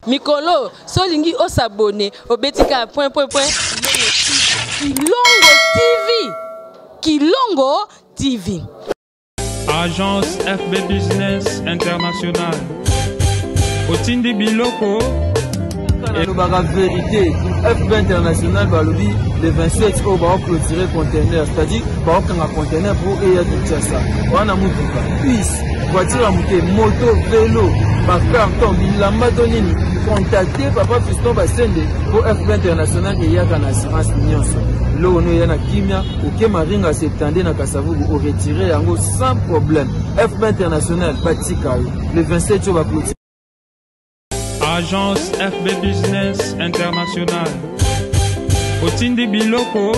Mikolo so olingi o s'abonner obeti kaka point point point Kilongo TV Kilongo TV. Agence FB Business International. Otindi biloko. Alobaka verité. FB International balobi le 27 oyo baoclotire conteneur, c'est-à-dire baokanga conteneur mpo eya Kinshasa. Wana motuka, puce, voiture ya moke, moto, velo, bacarton, bilamba to nini, contacte papa Fiston Basende mpo FB International eyaka na assurance nyonso. Biloko no eya na kimia, oke Maringa 72 na Kasavubu oretire yango sans problème. FB International batika yo le 27 oyo baclotire. Agence FB Business International. Otindi biloko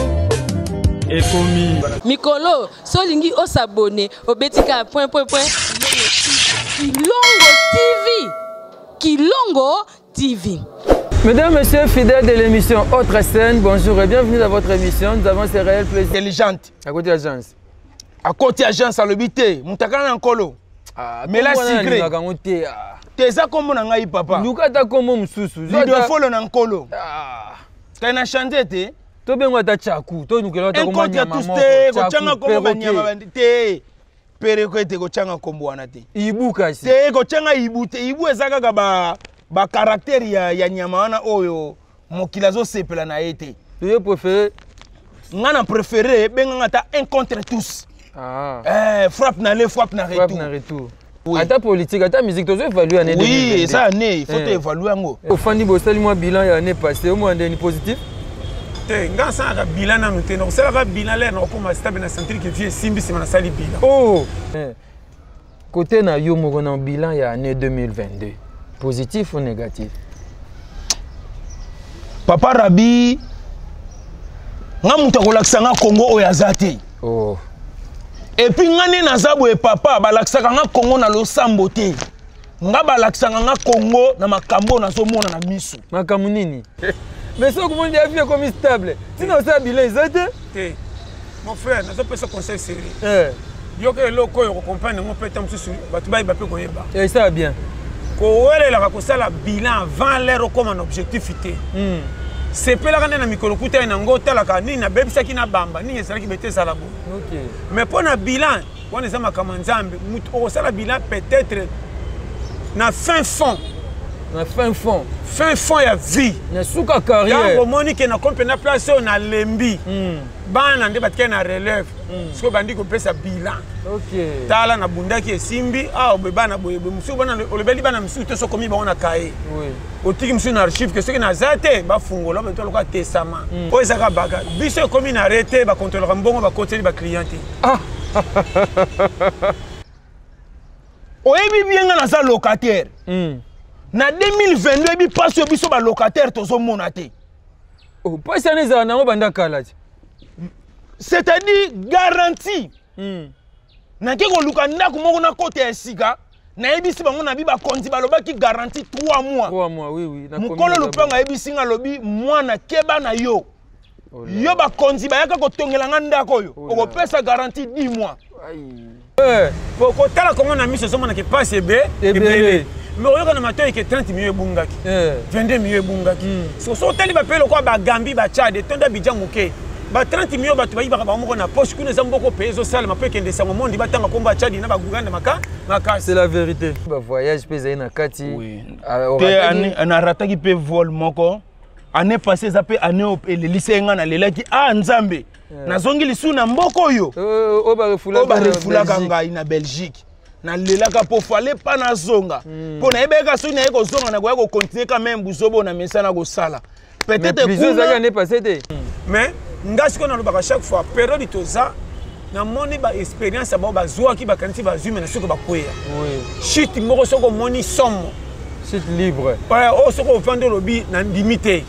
ekomi. Mikolo so olingi o s'abonner obeti kaka point point point Kilongo TV Kilongo TV. Mesdames, Messieurs, fidèles de l'émission Autre Scène, bonjour et bienvenue dans votre émission. Nous avons ce réel plaisir. Intelligente. À côté agence. À côté agence, alobi te, mutakana na nkolo. Ah, Mela sucré. Yango te. Ah. Te eza kombo na ngai papa. Luka ata kombo mosusu. Lidofolo na nkolo. Ah. Kai na change te. Tobengo ata chaku, tolukela ata kombo nyama moko. Te, kotyanga kombo banyama te. Pereko ete kotyanga kombo wana te. Ibu kasi. Te kotyanga ibu te. Ibu eza kaka ba ba caractère ya, ya nyama wana oyo mokili azosepela na ye te. Yo préféré nga na préféré benganga ata un contre tous. Ah. Eh, frappe na le frappe na retour. Frappe na retour. Oui. Ata politique, ata musique, tozo évaluer année 2022. Oui, eza année, il faut eh. évaluer yango. Ofandi bosali mwa bilan ya année passée, omwa ndeni positif? Te, nga nasalaka bilan nanu te, nakosalaka bilan lere nakokoma stable na sentir que vie esimbi, nsima nasali bilan. Oh. Eh. Côté na yo moko na bilan ya année 2022, positif ou négatif? Papa Rabi, nga moto akolakisa nga Congo oyo aza te. Oh. Et puis nga nde naza boye papa, balakisaka nga Congo na losambo te. Nga balakisaka nga Congo na makambo oyo nazomona na miso. Makambo nini? Mais soki omoni ya vie ekomi stable, ntina osala bilan eza te? Te. Mon frère, nazopesa conseil sérieux. Eh. Yoka eloko oyo okokomprendre yango mpe ntango mosusu bato bayeba mpe koyeba. Esala bien. Kowelelaka kosala bilan avant l'heure okóma na objectif te. Sepelaka nde na mikolo kutani nango, otalaka nini nabebisaki na bamba, nini ezalaki bete ezala boye. Mais mpo na bilan wana eza makambo ya Nzambe, moto okosala bilan peut-être na fin fond. Na fin fond. Fin fond ya vie. Na suka carrière. Ntango omoni ke nakomi mpenza place oyo nalembi. Bana nde batikali na relève. Sikoyo bandi kopesa bilan. Tala nabundaki esimbi, awa boye bana boye boye, mosusu bana olobeli bana mosusu te soki okomi bango na cahier. Otiki mosusu na archive ke soki naza te bafungola bato lokola testament. Oyo ezaka baga biso ekomi na arrêt te, bakontrolaka mbongo bakoteli ba client te. Oyebi bien nga naza locataire. Na 2022 oyebi mpasi oyo biso ba locataire tozomona te. Oh, mpasi wana ezala nango banda kala ti. C'est-à-dire garantie. Nake koluka ndako moko na kota ya sika, nayebisi bango na bi bakonzi balobaki garantie 3 mois. 3 mois, oui, oui. Na Mokolo commune lopango d'abord. ayebisi nga alobi mwana keba na yo. Oh là. Yo bakonzi bayaka kotongela nga ndako oyo. Oh là. Okopesa garantie 10 mois. Aïe. Po kotala Congo na miso ezomona ke pasi Ebele. ebele. Mais oyoka na matoyi ke 30 millions ebungaki. 22 millions ebungaki. Soki soki otali ba pays lokola ba Gambie, ba Tchad, etonda Abidjan moke. Ba 30 millions bato bayibaka bango moko na poche, kuna eza mboko pays ezosalema po ekende sango mondi batanga kombo ya Tchad na ba Uganda makasi. C'est la vérité. Ba voyage pe ezali na kati. Oui. Ah, Te orataki année, narataki pe vol moko. Année passée eza pe année oyo elelisi nga nalelaki, ah, Nzambe. Nazongi lisusu na mboka oyo. Oyo barefulaka Oyo barefulaka na Belgique. ngai na Belgique. Nalelaka po fallait pas nazonga. Po nayebaka soki naye kozonga, nakoya kocontinue quand même buzobo na mesana kosala. Peut-être Mais prison kuna ezalaki année passée te. Mais nga sikoyo nalobaka chaque fois période toza namoni ba expérience ya bango bazwaki bakanisi bazwi mais na soki bakweya. Chute moko soki omoni somo. Chute libre. Ouais, oyo soki ovandi olobi na ndimi te.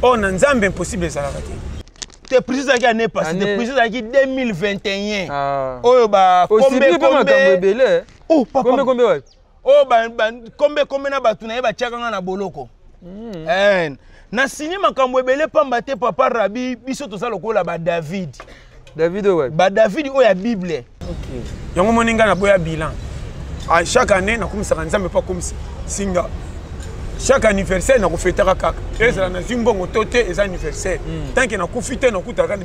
Oyo na Nzambe impossible ezalaka te. Te prison ezalaki année passée, te Année prison ezalaki 2021. Ah. Oyo ba Aussi kombe, bien pe kombe. makambo ebele. Oh, papa. Kombe, kombe wapi? Oyo ba, ba, kombe, kombe na bato na ye batiaka nga na boloko. Na signé makambo ebele pamba te papa Rabi, biso toza lokola ba David. David oyo wapi? Ba David oyo ya Bible. Yango moni nga na boya bilan. À chaque année nakumisaka Nzambe po akumisa singa. Chaque anniversaire nakofetaka kaka, ezala nazwi mbongo to te, eza anniversaire. Tant que nakufi te, nakutaka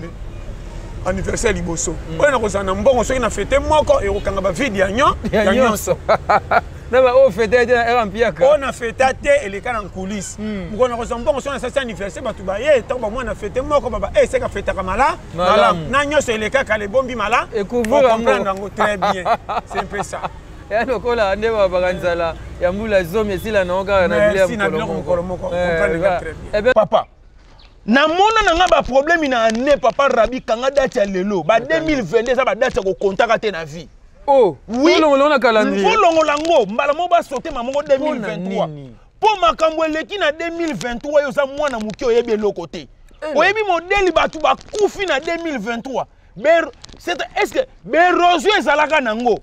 anniversaire liboso oyo nakozala na mbongo. Soki na fete moko, ekokanga bavide ya ya nyonso na baoyo fete te na era mpiaka. Oyo na feta te eleka na nkulise. Mokolo nakozwa mbongo, soki nasasi anniversaire, bato baye ntango bamwana na fete moko baba e seka fetaka mala malamu na nyonso elekaka lebombi mala. Comprendre yango très bien, c'est un peu ça. Ya lokola nde babaka nzala ya mbula 10 esila nango kaka na biloko mokolo moko. Papa, namona na nga baproblème na ane. Papa Rabi, kanga date ya lelo ba 2022, eza badate ya kokontaka te na vie. Oh. Oui. Olongola na calendrier. Olongola yango mbala moko, basotema moko 2023, mpo makambo eleki na 2023. Oyo oza mwana moke, oyebi eloko te. Oyebi modeli bato bakufi na 2023. Est ce que baérosion ezalaka nango?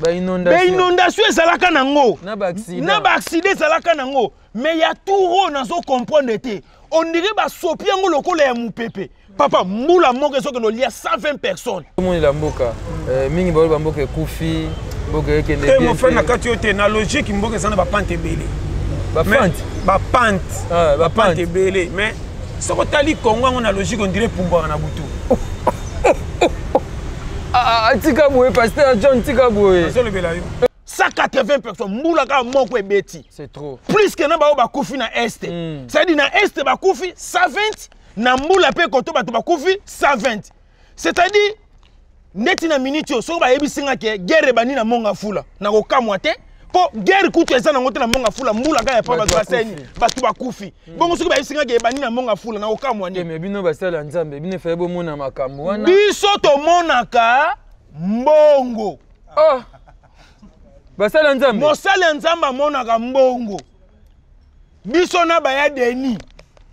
Bainondation ezalaka nango, na baaccident ezalaka nango, mais ya tour oyo nazocomprendre te. On dirait basopi yango lokola ya mopepe. Papa, mbula moko ezokende olia 120 personnes. Omonela mboka mingi, baoyo bamboka ekufi, mboka ekende. Te, mon frère, na kati oyo te. Na logique, mboka eza na bapente ebele. Bapente? Bapente, bapente ebele, mais soki otali Kongo yango na logique, on dirait epumbwaka na butu. Tika boye, pasteur John, tika boye. Nazolobela yo. 180 personnes, mbula kaka moko ebeti. C'est trop. Plus que na baoyo bakufi na Est. C'est-à-dire na Est bakufi 120, na mbula mpe koto bato bakufi 120. C'est-à-dire neti na miniti oyo, soki bayebisi nga ke guerre ebandi na Monga Fula, nakokamwa te, mpo guerre kutu eza nango te na Monga Fula. Mbula kaka ya pa bato baseni, bato bakufi. Bongo soki bayebisi nga ke ebandi na Monga Fula, nakokamwa nini? Mais bino basala Nzambe, bino efale bomona makambo wana. Biso tomonaka mbongo. Oh. Basala Nzambe. Mosali ya Nzambe amonaka mbongo. Biso na baya deni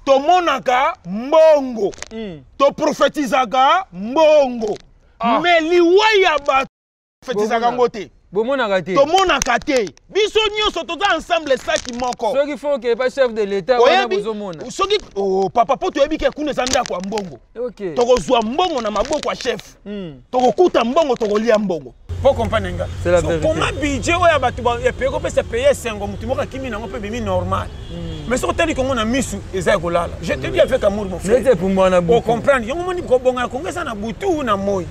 tomonaka mbongo, toprofetizaka mbongo, mais liwa ya bato profetizaka yango te. Bomonaka te. Tomonaka te. Biso nyonso toza ensemble, saki moko. Soki fo okepa chef de l'État wana, bozomona. Soki, oh, papa, mpo toyebi ke kuna eza ndako ya mbongo, tokozwa mbongo na maboko ya chef, tokokuta mbongo, tokolia mbongo. Po comprendre nga, so comment budget oyo ya bato ya pays kopesa pays esengo, motu moko akimi nango mpe bimi normal. Mais soki otali Kongo na misu, eza ya kolala. Je te dis avec amour, mon frère. Ocomprendre yango. Moni kobonga ya Kongo eza na butu na moi.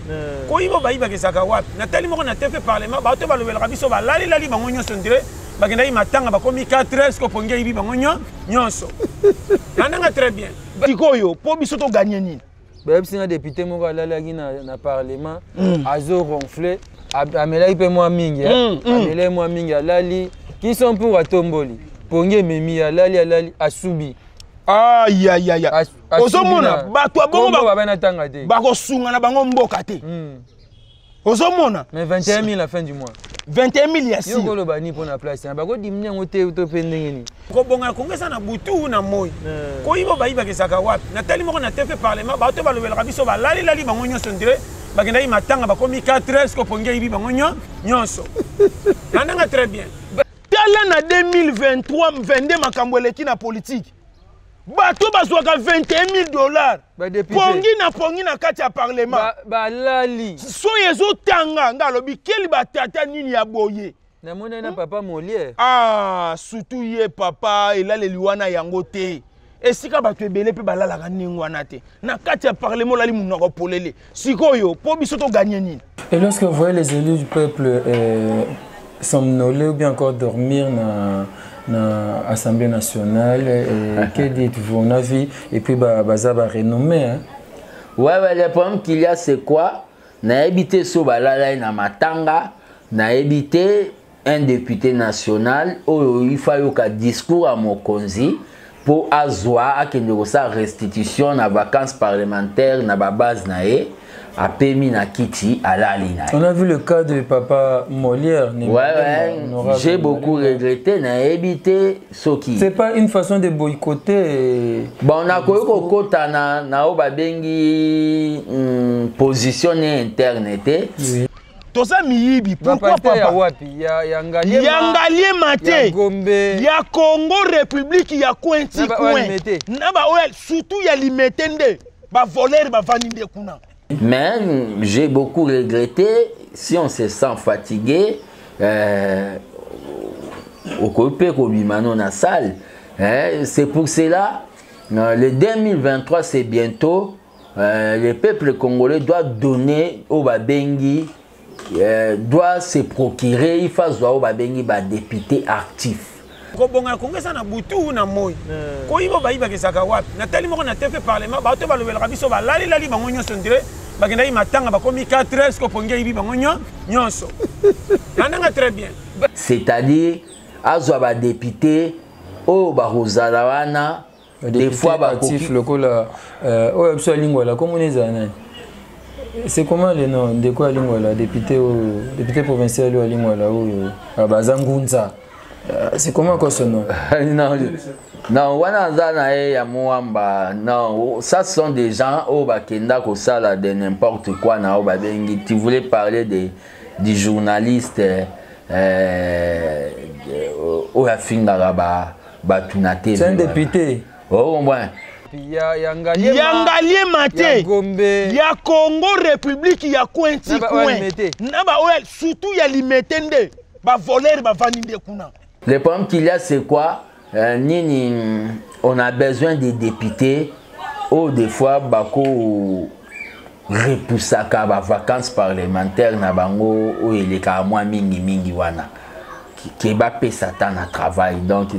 Koyiba, bayibaka ezalaka wapi? Natali moko na TV, parlement, bato balobelaka biso balalilali bango nyonso, ndire bakendaki matanga, bakomi 4 heures, siko pongi ayibi bango nyonso. Landanga très bien. Sikoyo mpo biso toganye nini? Bayebisi nga député moko alalaki na parlement, azo ronfle, amelaki mpe mwa mingi, amelaki mwa mingi, alali qui sont pour, atomboli pongi ememi, alali, alali, asubi. Ayayaya, ozomona bato ya bongo. Babanatanga te. Bakosunga na bango mboka te, ozomona. Mais 21 000 la fin du mois. 21 000 ya si koloba nini mpona place na bakodimine yango te to mpe ndenge nini? Kobonga ya Kongo eza na butu na moi. Koyiba, bayibaka ezalaka wapi? Natali moko na TV, parlement, bato balobelaka biso balalilali bango nyonso, ndire bakendaki matanga, bakomi 4 heures, siko pongi ayibi bango nyonso. Landanga très bien. Tala na 2023 22, makambo eleki na politike. Bato bazwaka 21 000 dollars, pongi na pongi na kati ya parlement. Balali. Soki ezotanga nga alobi keli batata nini ya boye. Namoni na papa Molière. Ah, surtout ye papa, elaleli wana yango te. Esika bato ebele mpe balalaka ndenge wana te na kati ya parlement, olali monoko polele. Sikoyo mpo biso toganye nini? Et lorsque vous voyez les élus du peuple somnoler ou bien encore dormir na Assemblée nationale, que dites-vous? On a vu, et puis bah, baza ba renommé. Hein? Ouais, le problème qu'il y a, c'est quoi? Nayebi te so balala ye na matanga, nayebi te. Un député national oyo ifa ayoka discours ya mokonzi mpo azwa akende kosala restitution na vacances parlementaire na babase na ye, apemi na kiti, alali na ye. On a vu le cas de papa Molière. Ouais, j'ai beaucoup regretté, nayebi te soki C'est pas une façon de boycotter? Bon, nakoki kokota na oyo babengi position ne interne te. Oui. Toza miyibi, pourquoi papa? Ya wapi? Ya Ngaliema? Ya Ngaliema te. Ya Gombe? Ya Congo République, ya coin ti coin, na baoyo surtout ya Limete nde bavoleur bavandi nde kuna. Mais j'ai beaucoup regretté. Si on se sent fatigué, Okoki mpe kobima no na salle. Hein? C'est pour cela, le 2023, c'est bientôt. Le peuple congolais doit donner au babengi, doit se procurer, il faut au babengi ba député actif. Kobonga Kongo eza na butu na moi. Koyiba bayibaka ezalaka wapi? Natali moko na TV parlement, bato balobelaka biso balalilali bango nyonso ndire bakendaki matanga bakomi 4 heures sikoyo pongi ayibi bango nyonso. Landanga très bien. C'est-à-dire azwa ba député oyo bakozala wana des fois bakoki lokola oyo biso alingwala komona ezala nani? C'est comment le nom de quoi Lingwala, député ou député provincial ou Lingwala ou baza Ngunza? C'est comment quoi ce nom? Non, non, wana aza na ye ya Mwamba. Non, ça ce sont des gens oyo bakenda kosala de n'importe quoi na oyo babengi. Tu voulais parler de du journaliste oyo afingaka bato na TV. C'est un député. Oh, ouais. Ya, ya Ngaliema, ya Ngaliema te. Ya Gombe. Ya Congo République ya coin ti Na ba coin. oyo ya Limete. Na ba oyo surtout ya Limete nde. Ba voleur ba vandi nde kuna. Le problème qu'il y a, c'est quoi? Nini, on a besoin des députés ou des fois bako repoussaka ba vacances parlementaires na bango oyo eleka mwa mingi mingi wana. Ke ba pesa ta na travail. Donc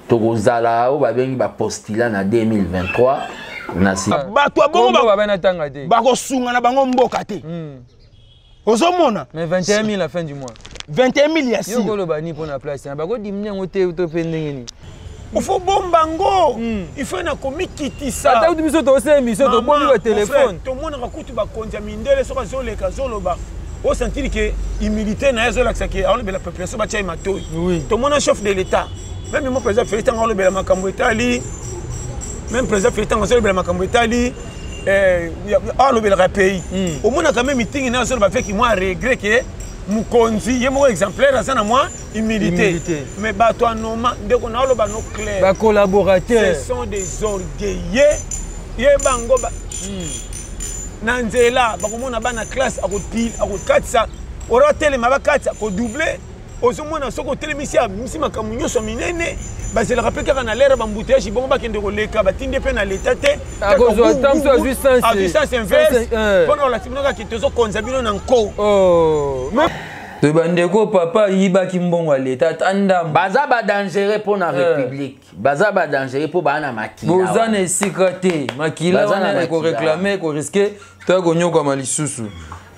tokozala oyo babengi ba postulat na 2023 na si. Bato ya bongo Kongo ba bana tanga te. bakosunga na bango mboka te. Ozomona? Mais 21 000 à la fin du mois. 21 000 ya Yo si. koloba ni mpona place, hein. Bako diminuer yango te to pe ndenge nini? Il faut bomba ngo. Il faut na komikitisa. Ata kutu biso tosala émission, Maman, tobombi ba mon frère, téléphone. tomonaka kutu bakonzi ya mindele soki azoleka azoloba, osentiri ke humilité na ye azolakisa ke aolobela population batia ye matoi. Tomona chef de l'État, même mo président Félix ntango alobela makambo etali, même président Félix ntango azolobela makambo etali, alobelaka pays, omonaka même meeting na azoloba avec mwa regret ke mokonzi ye moko exemplaire aza na mwa humilité. Humilité. Mais bato anoma ndeko na oloba no clair. Ba collaborateurs. Ce sont des orgueilleux. Ye bango ba na nzela bakomona bana classe akokatisa ora telema bakatisa kodouble. Ozomona soki otelemisi abimisi makambo nyonso minene, bazelaka mpe kaka na lere bambouteillage bongo bakende koleka batindi mpe na leta te. Akozwa Kaka ntango mosusu azwi sens. Azwi sens inverse. Sens, eh. Mpona kolakisa bino kaka tozokonza bino na nko. Oh. Mais to bandeko papa yibaki mbongo ya leta ata ndambo. Baza ba dangereux mpo na Eh. République. Baza ba dangereux mpo baa na makila Boza wana. na esika te. Makila Baza na wana makila. ekoreklame, ekoriske, toya konyokwama lisusu.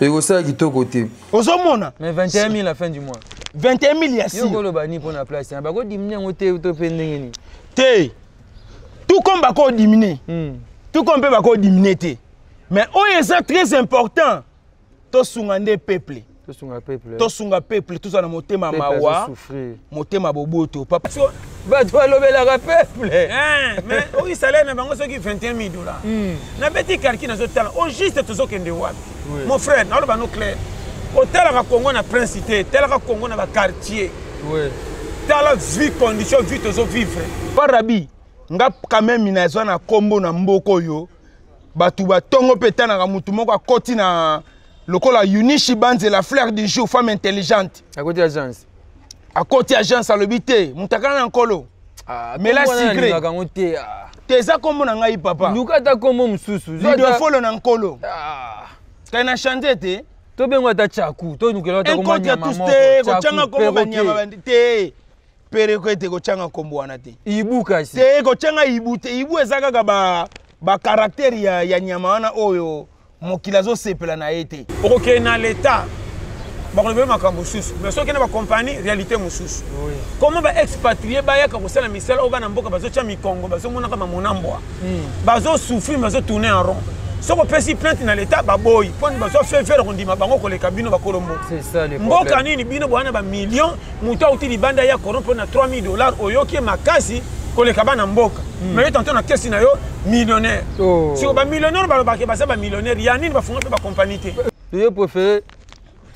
Ekosala kitoko te. Ozomona? Mais 21 000 à la fin du mois. 21 000 ya si. Yo koloba ni mpona place, hein. Bako diminuer yango te to pe ndenge nini? Te. Tout comme bako diminuer. Tout comme pe bako diminuer te. Mais oyo eza très important. Tosunga nde peuple. Tosunga peuple. Tosunga peuple, tozala na motema Peuple mawa. azosouffrir. Motema boboto, papa. So, bato balobelaka peuple. Hein, mais oyo salaire na bango soki 21 000 dollars. Nabeti calcul nazotala, au juste tozokende wapi? Mon frère, naloba no clair. Otalaka Congo na prince te, talaka Congo na ba quartier. Tala vie, condition vie tozovivre. Parabi, nga quand même nazwa na kombo na mboka oyo. Bato batongo mpe etanaka mutu moko akoti na lokola Eunice Banze, la fleur du jour, femme intelligente. Akoti agence. Akoti agence alobi te, mutu akana na nkolo. Ah, Mela kombo wana sucré. nalingaka yango te, ah. Te eza kombo na ngai papa. Luka ata kombo mosusu. Zwa ata- Lidofolo na nkolo. Ah. Kai na change te. Tobengo ata Tchaku, tolukela ata Un kombo contre nyama tous moko. te, Tchaku, kotyanga kombo perroquet. banyama bandi te. Perroquet te kotyanga kombo wana te. Ibu kasi. Te kotyanga ibu te. Ibu eza kaka ba caractère ya nyama wana oyo mokili azosepela na ye te. Okokende na l'État, bakolobela makambo mosusu, mais soki na bacompagnie, réalité mosusu. Comment baexpatrie bayaka kosala misala oyo bana mboka bazotya mikongo, bazomonaka mamona mbwa, bazosouffrir, bazotourne en rond. Soki opesi plainte na l'État, baboyi mponi bazwa feu vert kondima bango koleka bino bakolo mboka. C'est ça le Mboka problème. nini bino boya na bamillion, moto auti libanda ya corrompre na 3000 dollars, oyoki ye makasi koleka bana mboka. Mais yo tantôt na kesi na yo millionnaire. Oh. Siko bamillionnaire balobaka baza bamillionnaire ya nini, bafunga mpe bacompagnie te. Yo préféré?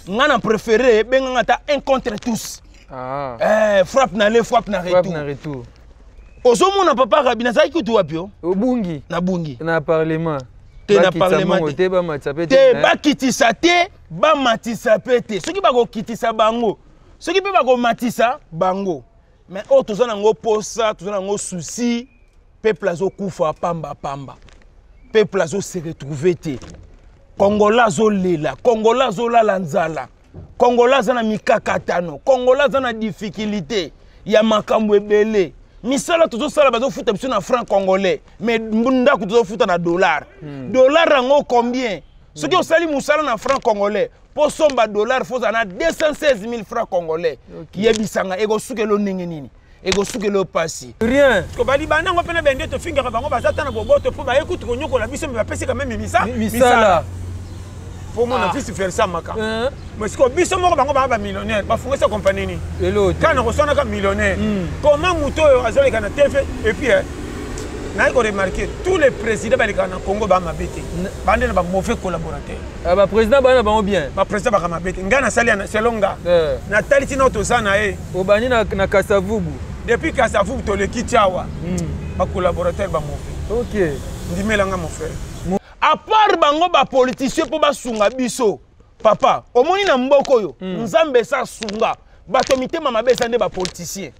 Nga na préféré benganga ata un contre tous. Ah. Eh, frappe na le frappe na Frappe retour. na retour. Ozomona papa Rabi nazalaki kutu wapi yo? Obungi. Na bungi. Na parlement. Te na Bakitisa parlement mbongo te. te, bamatisa pe Te, te. bakitisa te, bamatisa pe te. Soki bakokitisa bango, Soki mpe bakomatisa bango, mais oyo toza nango posa, toza nango souci, peuple azokufa pamba pamba, peuple azose retrouve te, Congolais azolela, Congolais azolala nzala, Congolais aza na mikakatano, Congolais aza na difficulté ya makambo ebele. Misala tozosala, bazofuta biso na franc congolais, mais ndako tozofuta na dollar. Dollar yango combien? Soki osali mosala na franc congolais, mpo somba dollar, faut ozala na 216 000 francs congolais. Yebisanga, ekosukela ndenge nini? Ekosukela mpasi. Rien. Balibanda yango mpe na bende tofingaka bango, baza ta na boboto mpo baye kutu konyokola biso, me bapesi quand même misala. Mpo mona vice versa maka. Mais sikoyo biso moko, bango baa bamillionnaire, bafungisa kompani nini? Kaka na koswanaka millionnaire. Comment moto oyo azoleka na TV? Et puis naye koremarquer, tous les présidents balekaka na Congo baa mabe te, bande na bamauvais collaborateur. Baprésident baa na bango bien. Baprésident baka mabe te. Ngai nasali selon nga, natali ntina oyo toza na ye. Obandi na Kasavubu. Depuis Kasavubu toleki ti awa, bacollaborateur bamauvais. Ndimelanga, mon frère. À part bango bapoliticien, mpo basunga biso, papa, omoni na mboka oyo, Nzambe esa asunga bato mitema mabe eza nde bapoliticien.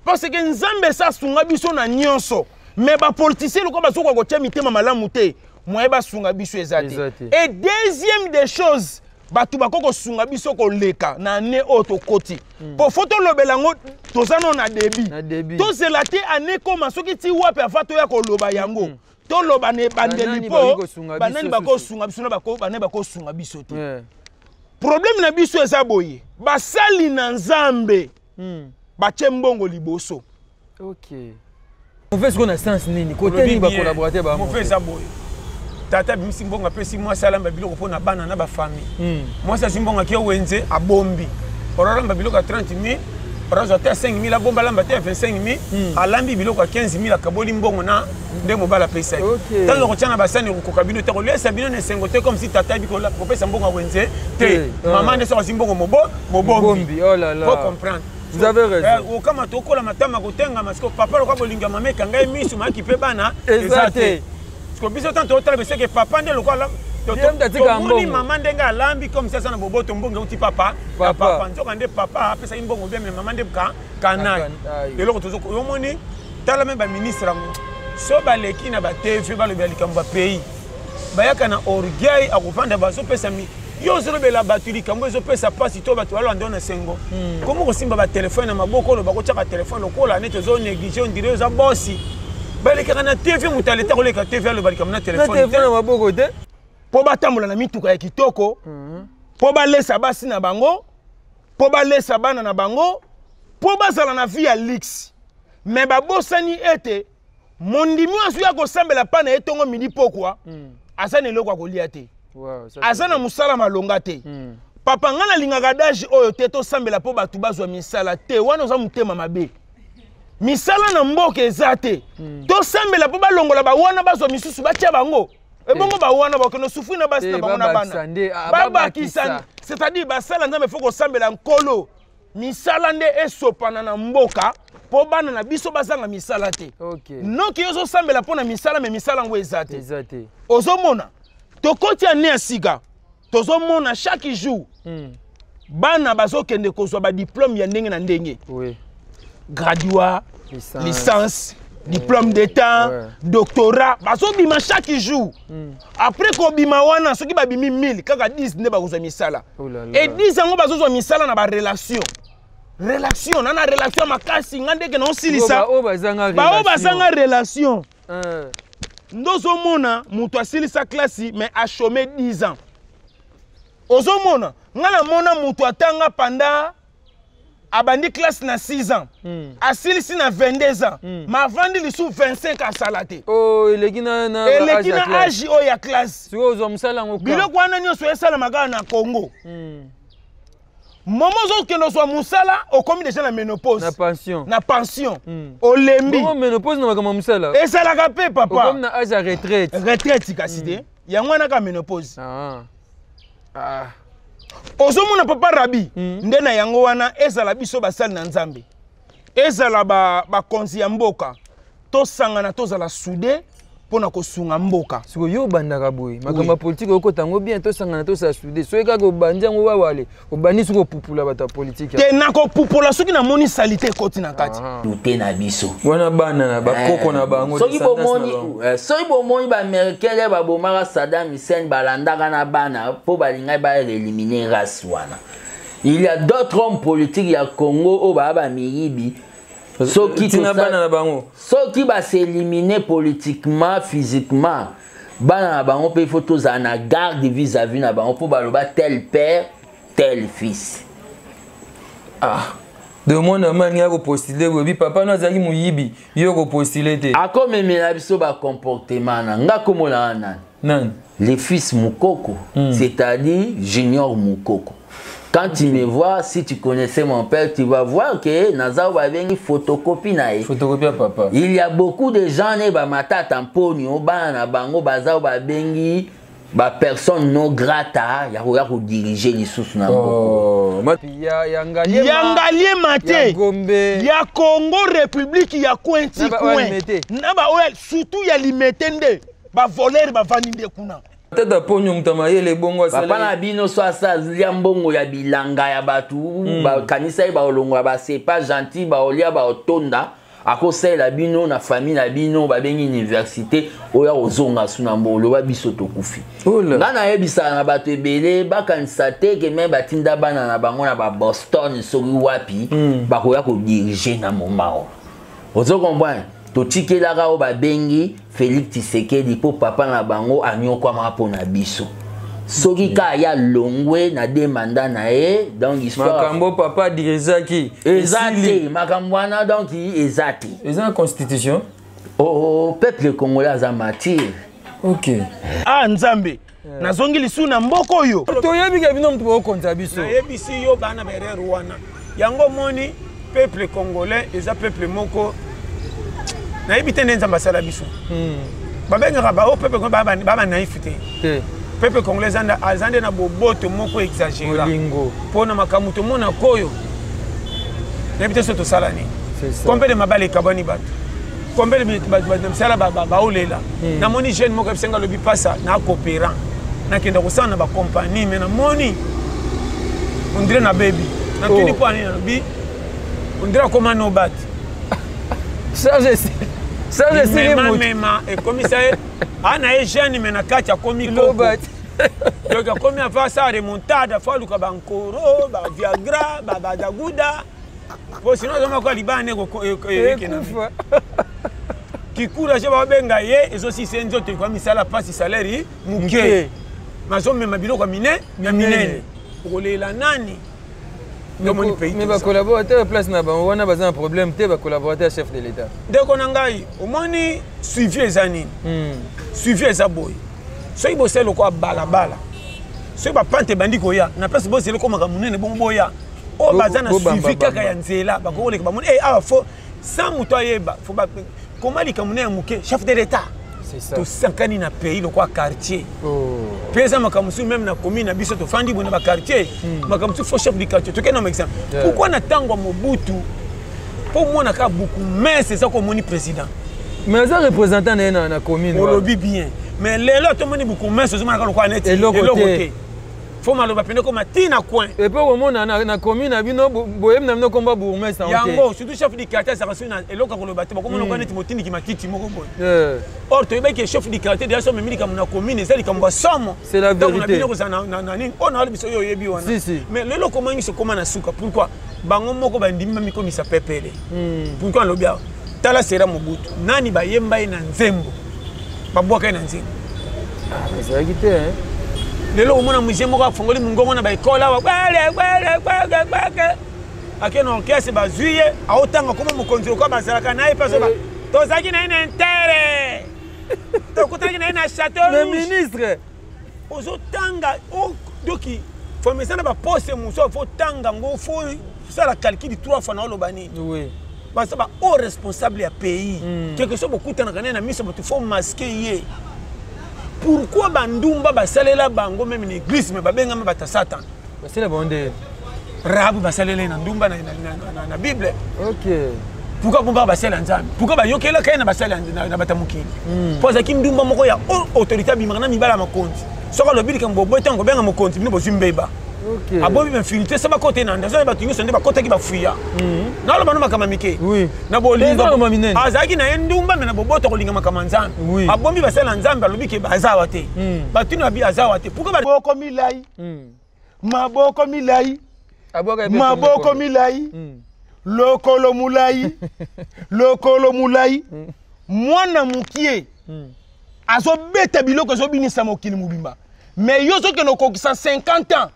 Parce que Nzambe esa asunga biso na nyonso, mais bapoliticien lokola bazokoka kotia mitema malamu te, moye basunga biso eza te. Et deuxième des choses, bato bakoki kosunga biso koleka na année oyo tokoti, po faut tolobela yango, toza nano na début, tozela te année koma soki ti wapi ava toya koloba yango. Toloba na ebandeli mpo banani bakosunga biso na banani bakosunga biso te. Problème na biso eza boye: basali na Nzambe batie mbongo liboso. Mauvais sikoyo na sens nini? Kote nini bacollaborateur? Mauvais eza boye: tata abimisi mbongo, apesi mwasi alamba biloko mpo na bana na bafamille. Mwasi azwi mbongo, ake wenze, abombi, oralamba biloko ya 30 000, orazwa te ya 5 000, abomba, alamba te ya 25 000, alambi biloko ya 15 000, akaboli mbongo na nde mobali apesaki. Ntango kotia na basani, kokoka bino te, koliesa bino na esengo te, comme si tata ayebi kopesa mbongo ya wenze te. Mama nde soki azwi mbongo mobombi. Faut comprendre. Vous avez raison. Okama tokola matama kotengama. Siko papa lokola bolinga mama ekanga ye miso, mayaki mpe bana eza te. Siko biso tanto totala beseke papa nde lokola tomoni mama ndenge alambi, comme si aza na boboto, mbongo euti papa na papa, nzoka nde papa apesaki mbongo bien, mais mama nde kanai eloko. Omoni, tala me baministre yango, so baleki na baTV, balobela likambo ya pays, bayaka na orgueil, akovanda, bazopesa yo ozolobela bato likambo ezopesa mpasi to bato balanda na sengo. Komo kosimba batelefone na maboko, oloba kotiaka telefone lokola neti ozonéglige, on dirait oza bosi. Balekaka na TV, moto aleta koleka TV, aloba likambo na telefone. Na maboko te. Mpo batambola na mituka ya kitoko, mpo balesa basi na bango, mpo balesa bana na bango, mpo bazala na vie ya luxe, mais babosani ete mondimi oyo azwi ya kosambela mpa na ye ntongo, midi, pokwa, aza na eloko ya kolia te, aza na mosala malonga te. Papa, ngai nalingaka adage oyo te, tosambela mpo bato bazwa misala te. Wana oza motema mabe. Misala na mboka eza te. Tosambela mpo balongola bawana, bazwa misusu, batia bango ebongo. Bawana bakende souffrir na basi na bango na bana, babakisa. C'est-à-dire basala Nzambe, faut kosambela Nkolo misala nde esopana na mboka mpo bana na biso bazanga misala te. Noki yo ozosambela mpo na misala, mais misala yango eza te. Ozomona, tokoti année ya sika, tozomona chaque jour bana bazokende kozwa badiplôme ya ndenge na ndenge, graduat, licence, licence, diplôme d'état, doctorat, bazobima chaque jour. Après kobima wana, soki babimi 1000, kaka 10 nde bakozwa misala. Oh là là. Et 10 yango bazozwa misala na barelation, relation na relation ya makasi. Nga ndenge naosilisa, oyo bazanga. Bao bazanga relation nde ozomona moto asilisa klasi mais achômé 10 ans. Ozomona, nga namona moto atanga panda, abandi classe na 6 ans, asilisi na 22 ans, ma avandi lisusu 25, asala te. Oh, eleki na eleki na age oyo ya classe. Sikoyo ozwa mosala yango. Biloko wana nyonso esalama kaka na Congo. Momo ozokende ozwa mosala, okomi déjà na ménopause. Na pension. Na pension. Olembi. Bongo ménopause na makambo ya mosala? Ezalaka mpe, papa. Okomi na age ya retraite. Retraite kasi te, yango wana kaka ménopause. Ah. Ah. Ozomona, papa Rabi, nde na yango wana, ezala biso basali na Nzambe, ezala bakonzi ya mboka, tosangana, tozala soudés. mpo na kosunga mboka. Sikoyo yo obandaka boye makambo ya politike, okota yango bien, tosangana, tosala sude. Soki kaka obandi yango wawale, obandi soki opupula bato ya politike. Te, nakopupola soki namoni salite ekoti na kati. Te na biso. Wana bana na bakoko na bango. Soki bomoni, soki bomoni baaméricain le babomaka Saddam Hussein, balandaka na bana mpo balingaki baéliminer race wana. Il y a d'autres hommes politiques ya Congo oyo baya bamiyibi. Soki tina bana na bango, soki bas'éliminer politiquement, physiquement, bana na bango mpe il faut tozala na garde vis-à-vis na bango, mpo baloba tel père, tel fils. Ah, de mwana ma alingi akopostuler boye, papa no azalaki moyibi, yo kopostuler te. Akomemela biso bacomportement na nga. Komona nani? Nani? Le fils Mukoko, c'est-à-dire Junior Mukoko. Quand tu me vois, si tu connaissais mon père, tu vas voir que naza babengi photocopie na ye. Photocopie ya papa. Il y a beaucoup de gens ne ba matata mponio, bana na bango baza babengi ba personne non grata ya koya kodiriger lisusu na mboka. Oh, ya Ngaliema. Ya Ngaliema ya te. Gombe. Ya Congo République, ya coin ti Na ba oyo ya coin. Limete. Na baoyo surtout ya Limete nde bavoleurs bavandi nde kuna. Tata Ponyo, moto ya mayele bongo. Papa na bino so asalia mbongo ya bilanga ya bato, bakanisa ye baolongola basepa gentil, baolia, baotonda, akosalela bino na famille na bino babengi université oyo akozonga su na mbo oloba biso tokufi. Ola. Nga nayebisaka na bato ebele, bakanisa te ke me batinda bana na bango na baboston soki wapi, bakoya kodiriger na moma oyo. Ozo comprendre? Totikelaka oyo babengi Félix Tshisekedi mpo papa na bango anyokwamaka mpo na biso. Soki kaka ya longwe na de mandat na ye, donc histoire Makambo papa dirigeaki eza te, makambo wana donc eza te. Eza na constitution. Oh, peuple congolais aza mature. Ok. Ah Nzambe, nazongi lisusu na mboka oyo. Toyebi ke bino moto bokokonza biso. Nayebisi yo, bana berere wana yango omoni, peuple congolais eza peuple moko nayebi te nde Nzambe asala biso. Babengaka bao peuple congolais baba naïf te. Te. Peuple congolais aza nde na boboto moko exagéré. Bolingo. Mpo na makambo tomonaka oyo, nayebi te so tosala nini. C'est ça. Combien de mabala ekabwani, bato combien de bato na misala baolela. Namoni jeune moko abisenga, alobi pasa na coopérant, nakenda kosala na bacompagnie, mais namoni on dirait na bebi natuni. Oh. Mpo anini? Alobi on dirait akoma nobat. Charge, charge esili. Mema Motu mema ekomisa ye aa na ye jeune, mais na kati akomi koko. Lobat. Donc akomi afa asala remontada, fo aluka bankoro, baviagra, babadaguda, po sinon azomaka libana ekena. Ekufa. Kikuraje babenga ye, ezosisa ye nzoto ekwa misala mpasi, salaire moke. Moke. Mazomema biloko ya mine ya Minene. minene, okolela nani? Ndomoni pays Mais toza. bacollaborateur, place na bango wana baza na problème te, bacollaborateur ya chef de l'État? Ndeko na ngai, omoni suivi eza nini? Suivi eza boye: soki bosali lokola balabala, soki bapente ebandi koya na place, bozela ekomaka monene bongo boya. Oyo baza na bobamba, suivi kaka bamba. ya nzela, bakokoleka, bamoni e awa fo sans moto ayeba, fo koma likambo na ya moke, chef de l'État. C'est ça. Tosakani na pays lokola quartier. Oh. Mpe eza makambo mosusu, même na commune na biso, tofandi boye na baquartier, makambo mosusu fo chef du quartier. Tokende na exemple. Pourquoi na ntango ya Mobutu, mpo mwana kaka buku mese eza komoni président? Mais aza représentant na ye na commune wana. Olobi bien, mais lelo tomoni buku mese ozomonaka lokola neti Eloko te. Te, fo maloba pene koma ntina coin. Et puis omona na commune na bino, boyebi na bino komba bourgmestre yango te. Yango surtout chef du quartier azalaka soki na eloko ya koloba te, bakomona lokola neti motindiki matiti moko boye. Or toyebaki chef du quartier déjà so omemi likambo na commune, eza likambo ya somo. C'est la Ntango na vérité. bino kozala na nini oyo na biso oyo oyebi wana. Si, si. Mais lelo komangi sokoma na suka, pourquoi bango moko bandimi bamikomisa pepele? Pourquoi nalobi awa? Tala sera Mobutu, nani bayemba ye na nzembo, babwaka ye na nzembo? Ezalaki te, hein? Lelo omona musicien moko afongoli mongongo na baekole awa, gwele gwele gwele gwele, ake na orchestre, bazwi ye, aotanga koma mokonzi lokola bazalaka na ye mpe azoba tozalaki na ye na intere, tokutanaki na ye na Château Le Rouge. ministre. Ozotanga doki formation na baposte mosusu, fo tanga yango, fo sala calcul trois fois na oloba nini. Baza ba haut responsable ya pays. Quelque chose bokutanaka naye na miso bato, fo masque ye. Pourquoi bandumba basalela bango même na église, mais babengami bato ya Satan? Basala bango nde. Rabu basalela ye na ndumba na Bible. Ok. Pourquoi abombaka basali ya Nzambe? Pourquoi bayokelaka ye na basali na bato ya mokili? Mpo azalaki ndumba moko ya autorité, abimaka na mibala ya mokonzi. Soki alobi likambo boboyi, ntango kobenga mokonzi, bino bozwi mbeba. Abombi bainfiltre so bakota ye na ndazo ya bato nyonso nde bakotaki bafuya. Naloba no makambo ya mike na bolingo, azalaki na ye ndumba, me na boboto kolinga makambo ya Nzambe. Abombi basali na Nzambe, alobi ke baza awa te. Batuni babi aza awa te, pourquoi? Maboko milai, maboko milai, maboko milai, lokolo molai, lokolo molai. Mwana mokie azobeta biloko, ezobinisa mokili mobimba, mais yo ozokende okokisa 50 ans.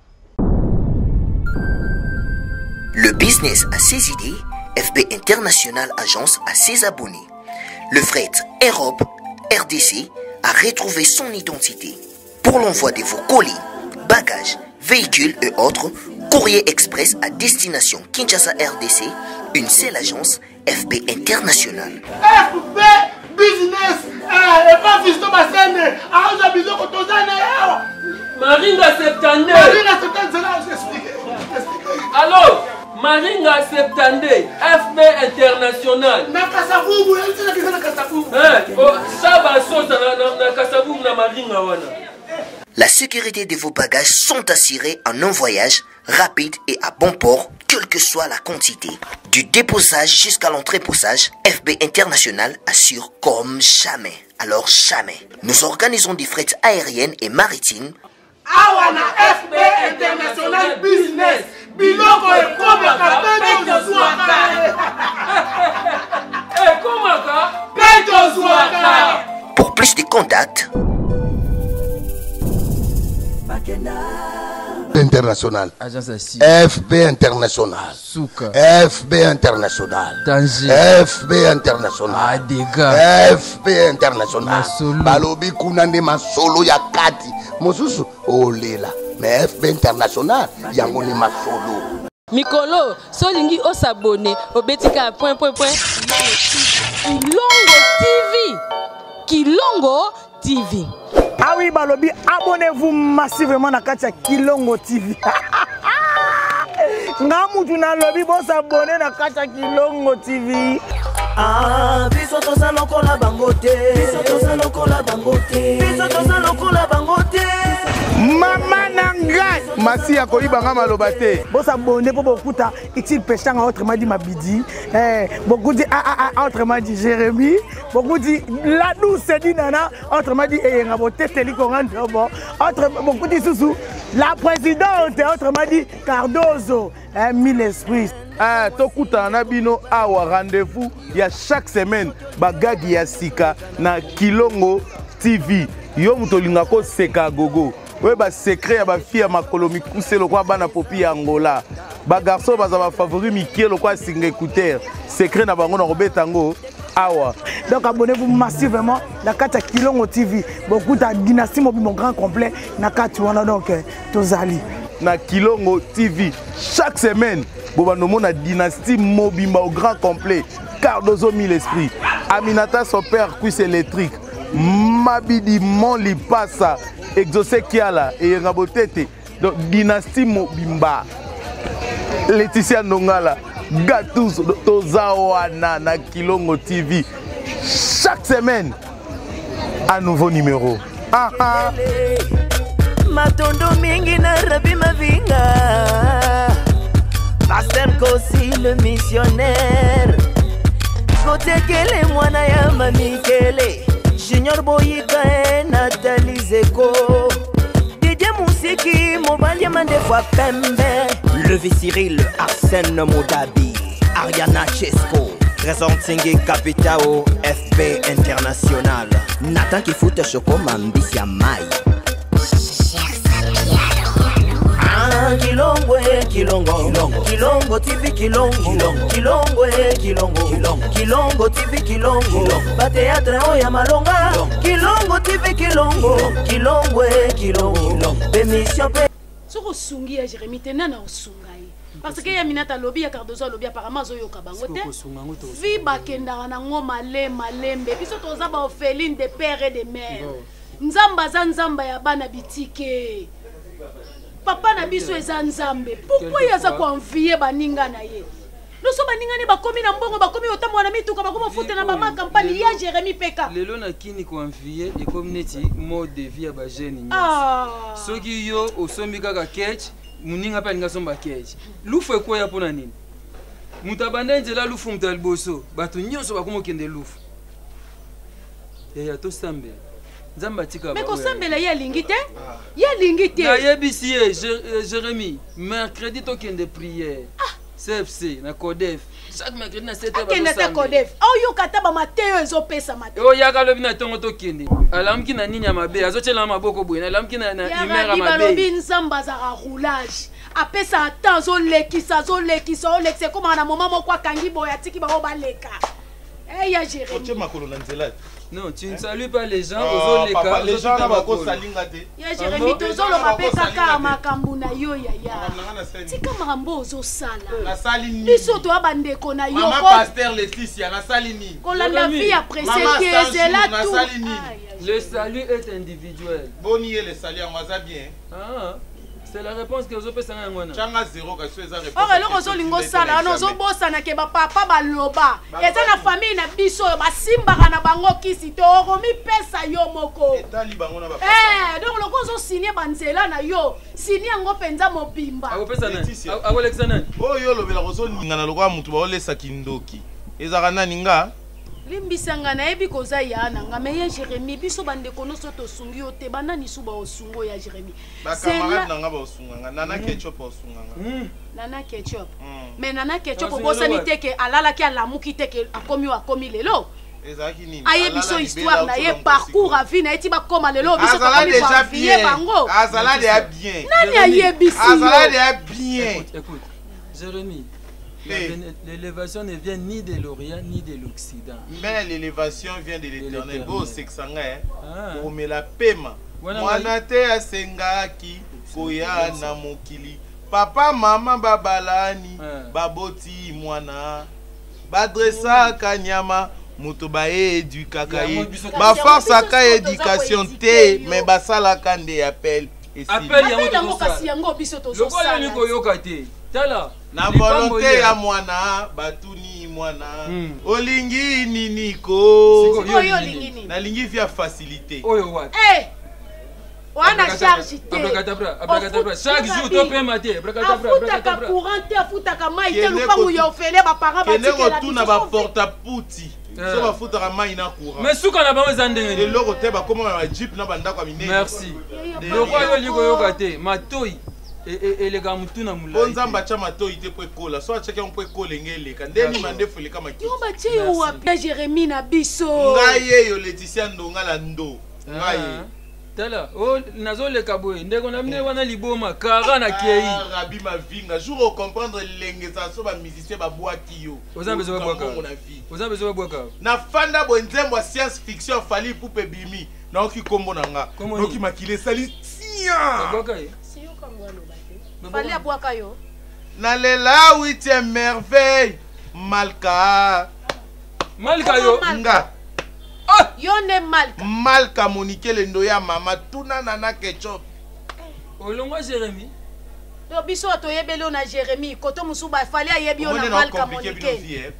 Le business a ses idées, FB International Agence a ses abonnés. Le fret Europe RDC a retrouvé son identité. Pour l'envoi de vos colis, bagages, véhicules et autres, courrier express à destination Kinshasa RDC, une seule agence, FB International. FB Business, eh, epa Fiston Basene, aoza biloko tozana awa. Maringa 72. Maringa 72, là, j'explique. Allô, Maringa 72, FB International. Na Kasavubu, na na Kasavubu. Eh, oh, Saba Sosa na, na, na Kasavubu na Maringa wana. La sécurité de vos bagages sont assurées en un voyage rapide et à bon port, quelle que soit la quantité. Du déposage jusqu'à l'entreposage, FB International assure comme jamais. Alors jamais. Nous organisons des frais aériennes et maritimes. Awa na FB International Business, biloko ekomaka mpe tozwaka. Ekomaka mpe tozwaka. Pour plus de contacts, International. FB International. Suka. FB International. Danger. FB International. Ah, dégâts. FB International. Masolo. Balobi kuna nde masolo ya kati. Mosusu olela. Mais FB International yango nde masolo. Mikolo so olingi osabone, obeti kaka point point point, Kilongo TV, Kilongo TV. Ah oui, balobi, abonnez-vous massivement na kati ya Kilongo TV. Nga mutu nalobi bosabone na kati ya Kilongo TV. Ah, biso toza lokola bango te, biso toza lokola bango te, biso toza lokola bango te. Mama na ngai masi akoyiba nga maloba te. Bosabone mpo bokuta Itil Peshanga, autrement dit Mabidi, eh, bokuti AAA, autrement dit Jérémie, bokuti La Douce dit Nana, autrement dit Eyenga Boteteli Konga Ndobo, autre, bokuti Susu, la présidente, autrement dit Cardozo, eh, mille esprits. Ah, tokutana na bino awa, rendez-vous ya chaque semaine, bagagi ya sika na Kilongo TV. Yo moto olinga koseka gogo, oyeba secret ya bafille ya makolo mikuse lokola bana popi ya Angola, bagarçon baza bafavori mikie lokola singa écouteur, secret na bango na kobeta yango awa. Donc abonnez-vous massivement na kati ya Kilongo TV, bokuta dynastie mobimba grand complet na kati wana. Donc tozali na Kilongo TV chaque semaine, bobanda omona dynastie mobimba au grand complet. Cardozo mille esprit, Aminata son père cuisse électrique, Mabidi Mon Lipasa, Exaucé Kiala, Eyenga Botete, donc dynastie mobimba, Laetitia Ndongala, Gatous, toza wana na Kilongo TV chaque semaine, un nouveau numéro. Ah, ah. Matondo mingi na Rabi Mavinga, Pasteur Kosi le missionnaire, Kotekele mwana ya Mamikele, Junior Boyika e Nathalie Zeko, Didier Musiki mobali ya mandefu ya pembe, Levi Cyril, Arsène Modabi, Ariana Chesco, Trésor Nsingi Capitao, FB International, Nathan Kifuta Chokoma Mbisi ya Mai. Ah, Kilongo eh, Kilongo, Kilongo TV, Kilongo, Kilongo eh, Kilongo, Kilongo TV, Kilongo, bateatre oyo ya malonga, Kilongo TV, Kilongo, Kilongo eh, Kilongo, émission pe. Soki osungi ya Jérémi te, nani aosunga ye? Parce que ya Minata alobi, ya Cardozo alobi, apparemment azoyoka bango te. Vi bakendaka nango male malembe. Biso toza baorpheline de père et de mère. Nzambe aza nzambe ya bana bitike. Papa na biso eza Nzambe. Pourquoi ye aza koenvie baninga na ye? Loso baningani bakomi na mbongo, bakomi kotambola na mituka, bakomi kofuta na bama kampani ya Jérémie Peka. Lelo na kini koenvie ekomi neti mode de vie ya bajeune nyonso. Ah. Soki yo osombi kaka ketch, moninga mpe alingi asomba ketch. Lufu ekweya mpo na nini? Moto abanda nzela lufu moto ya liboso, bato nyonso bakomi okende lufu. Yaya tosambela. Nzambe atika Me kosambela ye alingi te. Ye alingi te. Nayebisi ye Jérémie, mercredi tokende prière. CFC na Codef. Chaque mercredi na 7h Akende ata Codef. Oyoka ata ba mateyo ezopesama te. Oyaka lobi na tongo tokende. Alamuki na nini ya mabe, azotyela maboko boye, alamuki na na humeur ya mabe. Balobi Nzambe azalaka roulage. Apesa ata azolekisa azolekisa olekisa ekomaka na moment moko akangi boye atiki bango baleka. Eh ya Jérémie. Otie makolo na nzela te. Non, tu ne salues pas les gens, Ah, ozoleka. papa, les gens ozotuta na bako makolo. salinga te. Ya Jérémie tozoloba mpe kaka makambo na yo yaya. Tika makambo ozosala. Nasali nini? Biso toya bandeko na yo. Mama Pasteur Laetitia, nasali nini? Kolanda vie ya presse Mama te ezela Sanju, tout. nasali nini? Le salut est individuel. Boni ye le salut yango aza bien. Ah, c'est la réponse que ozopesa nga yango wana. Tianga zéro kasi eza réponse. Or eloko ozolinga osala wana ozobosana ke bapapa baloba eza na famille na biso oyo basimbaka na bango kisi te okomipesa yo moko. Etali bango na bapapa. Eh, donc loko ozosigne banzela na yo signe yango mpenza mobimba. Akopesa nani? Akolekisa nani? Oyo olobelaka ozoningana lokola motu baolesa kindoki. Ezalaka nani nga? Limbisa nga nayebi koza ya na nga me ya Jérémie biso bandeko nyonso tosungi yo te banani su baosungo ya Jérémie. Ba camarade na nga baosunga nga. Nana Ketchup baosunga nga. Nana Ketchup. Mais Nana Ketchup obosani te ke alalaki alamuki te ke akomi oyo akomi lelo. Ezalaki nini? Ayebi so histoire na ye parcours à vie na ye ti bakóma lelo biso Azala tokomi déjà koenvie bien. bango. Azala déjà bien. Nani ayebisi yo? Azala déjà bien. Écoute, écoute. Jérémie, l'élévation ne vient ni de l'Orient ni de l'Occident. Mais l'élévation vient de l'éternel. l'éternel. Bosekisa ngai Ah. komela pema. Wana Mwana te asengaki koya na mokili. Papa mama babalani baboti mwana badresaka nyama moto baedukaka ye Yango biso- baforsaka Kasi yango biso éducation toza te koéduquer me basalaka nde appel esili. Appel yango Appel yango tozosala. kasi yango biso Lokola tozosala. olingi koyoka te. Tala. na lipambo volonté ye. ya mwana batuni mwana olingi nini ko Sikoyo, yo olingi nini? nalingi via facilité oyo wapi Eh! wana charge te. Abracadabra, abracadabra. Chaque jour topema te. Abracadabra, afutaka abracadabra. courant te afutaka mai te Kende lupangu kotu- ya ofele baparent kende batikela kotuna biso. baporta puti so bafutaka mai na courant Mais suka na bango eza ndenge nini? eloko te bakóma na bajeep na bandako ya minene Merci. Lokola yo olingi koyoka te, matoi eleka mutu na mpo molai. nzambe atya matoi te mpo ekola so atiaki yango mpo ekola enge eleka nde nima ndefu eleka makiti yo batie yo wapi ya Jérémie na biso. ngai yeyo leticia ndongala ndo ngai ye Tala, oh, nazoleka boye ndeko na bino wana liboma kara na kei. Ah, rabi mavinga jour ocomprendre elenge ezala so bamusicien babwaki yo Oza besoin Oluka babwaka. mbongo na vie Oza besoin babwaka. nafanda boye nzembo ya science fiction afali pupe ebimi naoki nkombo na nga Kombo naoki nini? makili esali tia Babwaka ye. Fally abwaka yo. nalela 8e merveille malka Malka yo. nga Yo nde Malka. malka monikele ndo ya mama tuna nana ketchup Olongwa Jérémie. Donc biso toyebeli yo na Jérémie koto mosusu bafali ayebi yo na Omoni Malka compliqué bino monike. vie, eh.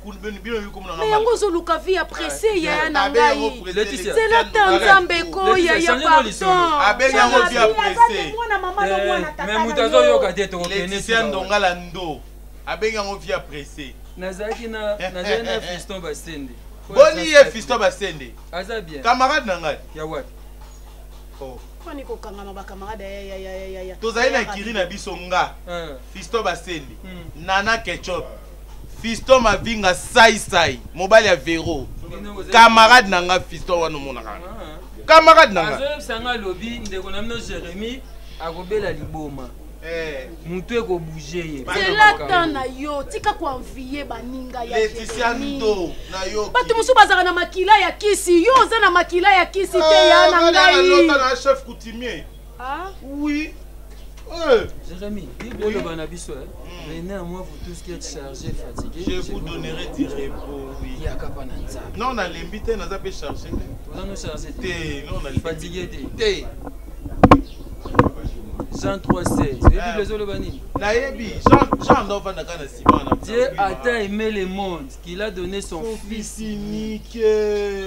Bino yoki komona nga Me yango Malka. ozoluka vie ya presse yaya na Abe yango ngai. presse, Laetitia. Zela ta nzambe ko Laetitia, yaya changer no lisolo. pardon. Abengi yango vie ya presse. Mwana mama no mwana tata Mais moto na yo. azoyoka te tokokende. Laetitia ndongala ndo abengi yango vie ya presse Nazalaki na nazali na Fiston Basende. boni ye fiston basende Aza bien. camarade na ngai Ya wapi? Oh. Kwani kokangama bacamarade ya ya ya ya ya. tozali na kiri na biso nga fiston basende nana ketchup fiston mavinga saisai mobali ya vero camarade na nga fiston wana omonaka camarade na nga azoyebisa nga alobi ndeko na bino Jérémie akobela liboma. Mutu ekobouge ye. Zela ta na yo tika koenvie baninga ya Laetitia Jérémie. ndo na yo bato mosusu bazalaka na makila ya kisi yo oza na makila ya kisi te ya na ngai na chef coutumier Ah? oui Jérémie, Bible eloba na biso eh. Venez à moi vous tous qui êtes chargés, fatigués. je vous donnerai du repos oui Yaka pa na nzambe. non nalembi te naza mpe chargé te Oza no chargé te non nalembi Fatigué te. te. Jean 3 16 oyebi bible ezoloba nini? Nayebi Jean Jean ndo avanda kaka na nsima wana. Dieu a tant aimé le monde qu'il a donné son fils unique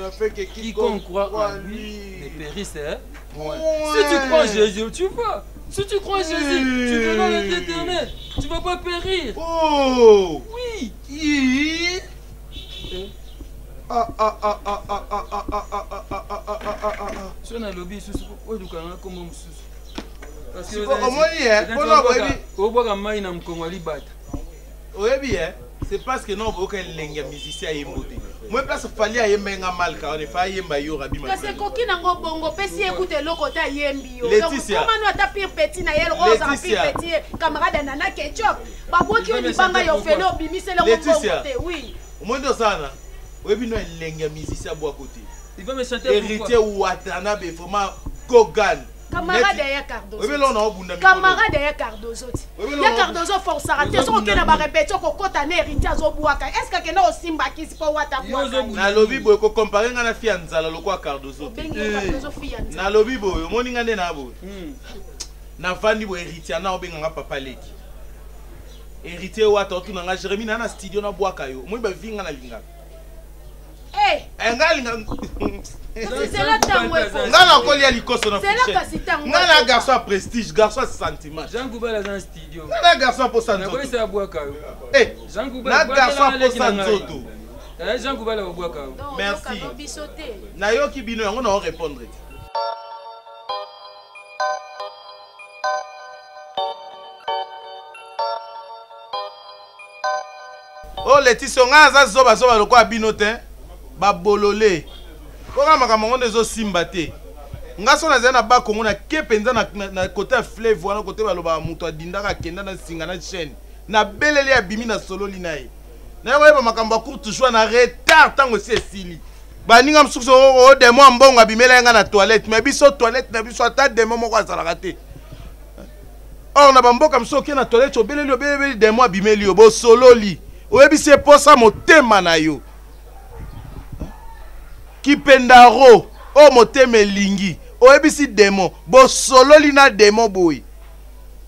afin que quiconque croit en lui ne périsse hein? Ouais. Si tu crois en Jésus, tu vas. Si tu crois en Jésus, tu verras la vie éternelle. Tu vas pas périr. Oh. Oui. Ah, ah, ah, ah, ah, ah, ah, ah, ah, ah, ah, ah, ah, ah, ah, ah. Soki nalobi lisusu oluka nga kombo mosusu. Omoni ye mpona oyebi obwaka mai na mokongo ya libata. Oyebi ye c'est parce que non boyoka elengi ya musicien ayembo te moi place fali ayemba nga mal ka wana fa ayemba yo rabi kasi ekoki nango bongo pesi ye kuta eloko te ayembi yo komano ata pire petit na ye ozala pire petit ye camarade ya nana ketchup babwaki yo libanga ya ofele obimiseli yango mbongo te oui omoni nde osala oyebi no elengi ya musicien abwako te héritier watanabe vraiment gogan camarade ya Cardozo camarade ya Cardozo ti ya Cardozo forçaka te soki okende na barepeti okokota na héritier azobwaka est ce que akenda kosimba kisi mpo wata bwaka nalobi boye kocompare ngai na fi ya nzala lokola Cardozo te nalobi boye omoni ngai nde na boye hmm. navandi boye héritier na obenga nga papa leki héritier wata otuna nga Jérémie na na studio nabwaka yo omoni bavi nga nalingaka Eh! Eh, nga alinga zela ntango nga nakolia likoso na zela kasi ntango nga na garçon ya prestige garçon ya sentiment Jean Goubal aza na studio nga na garçon ya posa nzoto nakoyesa abwaka yo eh Jean Goubal na garçon ya posa nzoto eh Jean Goubal abwaka yo merci nayoki bino yango na répondre te Oh Leticia, nga aza zoba zoba lokola bino te. Ba bolole. Koka makambo ngo nde ezo simba te. Nga so nazali na ba Congo na ke penza na, na, na kote ya fleuve wana kote balobaka moto adindaka akenda na singa na chaîne. Na beleli abimi na sololi na ye. Naye koyeba makambo ya courte joie na retard ntango esi esili. Baninga mosusu o oh, demo ya mbongo abimela ye nga na toilette mais biso toilette na biso ata demo moko azalaka te. Or na bamboka mosusu oke na toilette obeleli obeleli demo abimeli yo bosololi oyebisi ye posa motema na yo kipendaro oyo motema elingi oyebisi demo bosololi na demo boye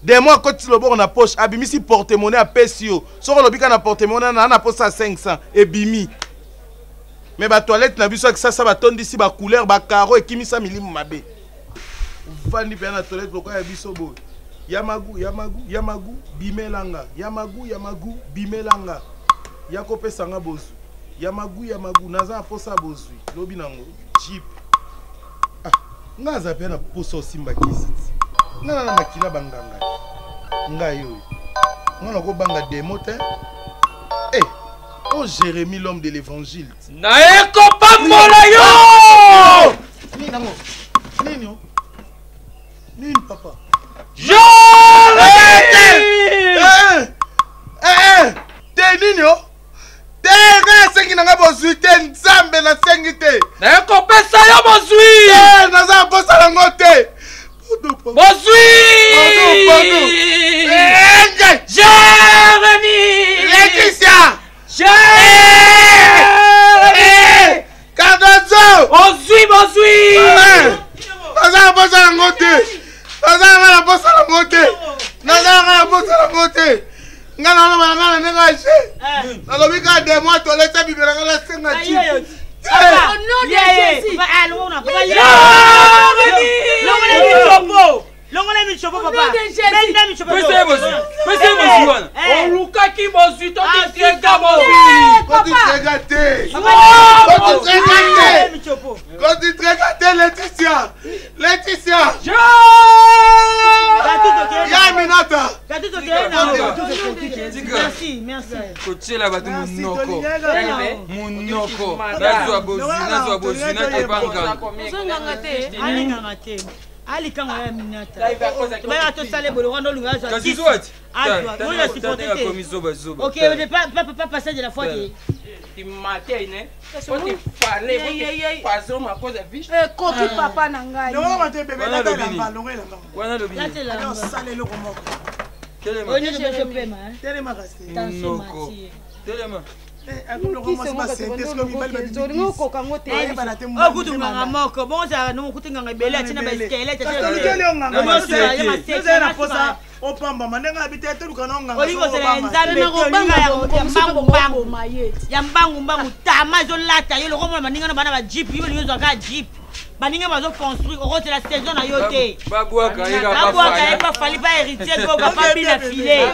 demo akotisi loboko na poche abimisi porte-monnaie apesi yo soki olobi kaka na porte-monnaie na na posa ya 500 ebimi me batoilette na biso ya kisasa batondisi bacouleur bakaro ekimisa milimo mabe ovandi mpenza na toilette lokola ya biso boye ya magu ya magu ya magu bimelanga ya magu ya magu bimelanga ya kopesa nga bozwi ya magu ya magu naza na posa bozwi lobi nango jeep ah, nga aza mpe na posa osimba kisi ti nga na na makila banganga ngai oyo nga nakobanga demo te eh, hey, oh jérémie l'homme de l'évangile Naye kopambola yo. Nini yango? Nini yo? Nini papa? Jérémie! Eh, eh, te nini yo? Te ngai nasengi na ngai bozwi te nzambe nasengi te. Naye kopesa yo bozwi. Te naza na mposa nango te. Bozwi! Pardon, pardon. Eh, ngai. Jérémie! Laetitia! Jérémie! Cardozo! Ozwi bozwi! Naza na mposa yango te! Naza nanga na mposa yango te! Naza nanga na mposa yango te! Nga naloba na nga na ndenge ya je! Nalobi kaka demoi toilette abimela nga nasenga ti. Au nom de Jésus. Longola michopo papa. Benda michopo. Pesa ye bozwi. Pesa ye bozwi wana. Eh. Olukaki bozwi to titrega bozwi. Kotitrega te. Kotitrega te. Kotitrega te Laetitia. Laetitia. Ya Minata. Merci, merci. Kotiela bato monoko. Monoko. Nazwa bozwi, nazwa bozwi, nakepa nganga. Ozonganga te. Alinganga te. alikango ya minata tobayaka tosala ebolo wana olinga azwa kasi zwati azwa oyo supporte te akomi zoba zoba ok ne pas pas pas passer de la foi te ekoki papa na ngai wana lobi osala eloko moko telema oyo nyonso pema telema kasi telema. Olingi okoka yango te. Okutu nganga moko bongo ozalaka ndongo okuti nganga ebele atina baeskelete. Opambama ndenge abi te, toluka na nganga. Olingi ozala ya Nzambe te, olinga ya mbangu mbangu, ya mbangu mbangu. Tama ezolata yo loko omona baninga no bana bajeep, yo olingi ozwa kaka jeep. Baninga bazoconstruire, okozela saison na yo te. Babwaka ye kaka. Babwaka ye pa Fali, pa Héritier Goga, pa Bina File.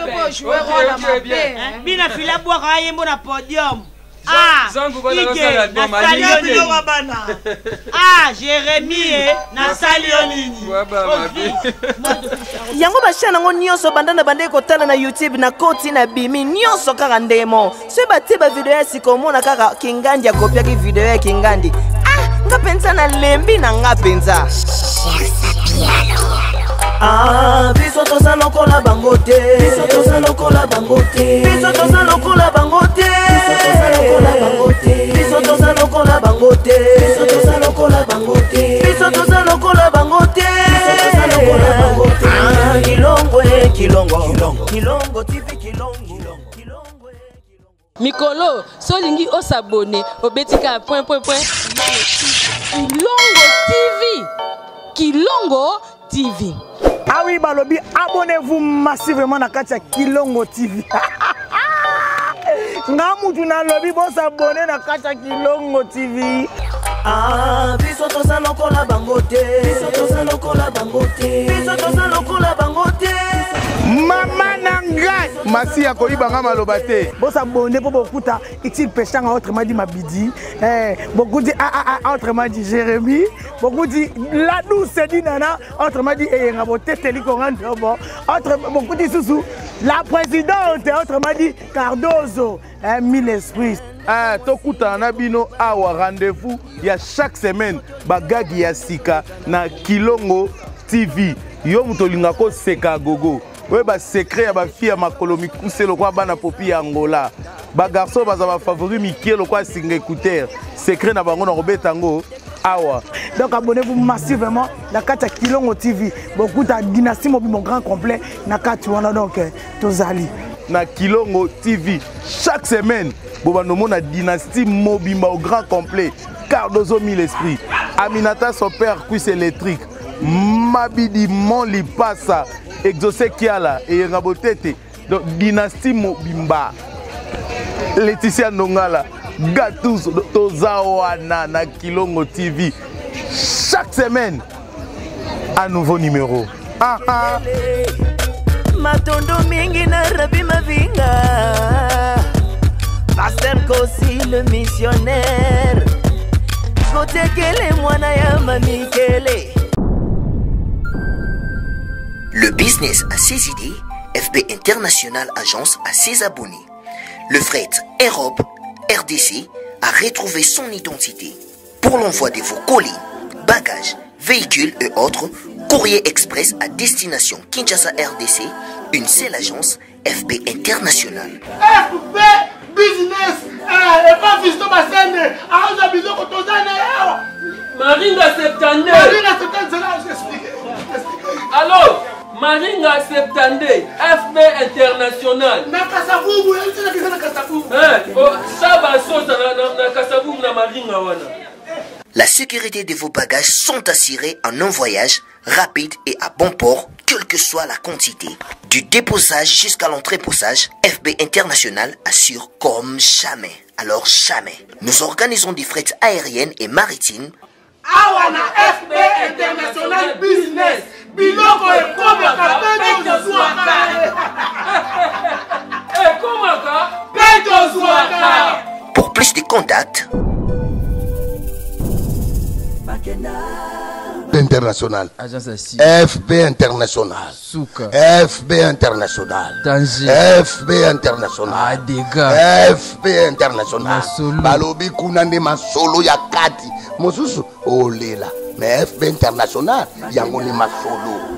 Bina File abwaka ye mbo na podium. Ah, Ige, nasali yo nini? Ah, Jérémie, nasali yo nini? Yango bachaine yango nyonso banda na bandeki kotala na YouTube, na koti na bimi nyonso kaka ndemo. Soki batie bavideo ya sika, omona kaka Kingandi akopiaki video ya Kingandi. Ah, nga mpenza nalembi na nga mpenza. Ah, biso toza lokola bango te, biso toza lokola bango te, biso toza lokola bango te, biso toza lokola bango te, biso toza lokola bango te, biso toza lokola bango te, biso toza lokola bango te, biso toza lokola bango te. Ah, Kilongo e Kilongo, Kilongo TV, Kilongo. Mikolo so olingi osabone, obeti kaka point point point Kilongo TV, Kilongo TV. Ah oui, balobi abonnez-vous massivement na kati ya Kilongo TV. Nga mutu nalobi bosabone na kati ya Kilongo TV. Ah, biso toza lokola bango te, biso toza lokola bango te, biso toza lokola bango te. Mama na ngai masi akoyiba nga maloba te. Bosabone mpo bokuta Utile Peshanga, autrement dit Mabidi, bokuti aaa, autrement dit Jérémie, bokuti la douce di Nana, autrement dit Eyenga Boteteli Konga Ndobo, autre bokuti susu la présidente, autrement dit Cardozo, mille esprits. Tokutana na bino awa, rendez-vous ya chaque semaine, bagagi ya sika na Kilongo TV. Yo moto olinga koseka gogo, oyo basecret ya bafille ya makolo mikuse lokola bana popi ya Angola, bagarçon baza bafavori mike lokola singa écouteur, secret na bango na kobeta yango awa. Donc abonnez-vous massivement na kati ya Kilongo TV, bokuta dynastie mobimbo grand complet na kati wana. Donc tozali na Kilongo TV chaque semaine, bobanda omona dynastie mobimba au grand complet. Cardozo mille esprit, Aminata son père cuisse électrique, Mabidi Mon Lipasa, Exaucé Kiala Eyenga Botete. Donc dynastie mobimba, Laetitia Ndongala Gatus, toza wana na Kilongo TV chaque semaine, un nouveau numéro. Ah, ah. Matondo mingi na Rabi Mavinga, Pasteur Kosi le missionnaire, Kotekele mwana ya Mamikele. Le business a ses idées, FB International Agence a ses abonnés. Le fret Europe RDC a retrouvé son identité. Pour l'envoi de vos colis, bagages, véhicules et autres, courrier express à destination Kinshasa RDC, une seule agence, FB International. FB Business, et pas Fiston Bassende, Aza Bizoko Tozane, awa. Maringa 72. Maringa 72, c'est là, j'explique. Allô, Maringa 72, FB International. Na Kasavubu, na Kasavubu. Hein, oh, Saba Sosa na Kasavubu na Maringa wana. La sécurité de vos bagages sont assurées en un voyage rapide et à bon port, quelle que soit la quantité. Du déposage jusqu'à l'entreposage, FB International assure comme jamais. Alors jamais. Nous organisons des frais aériennes et maritimes. Awa na FB International Business, biloko ekomaka mpe tozwaka. Ekomaka mpe tozwaka. Pour plus de contacts, International. FB International. Suka. FB International. Danger. FB International. Adega. FB International. Balobi kuna nde masolo ya kati. Mosusu olela. Mais FB International yango nde masolo.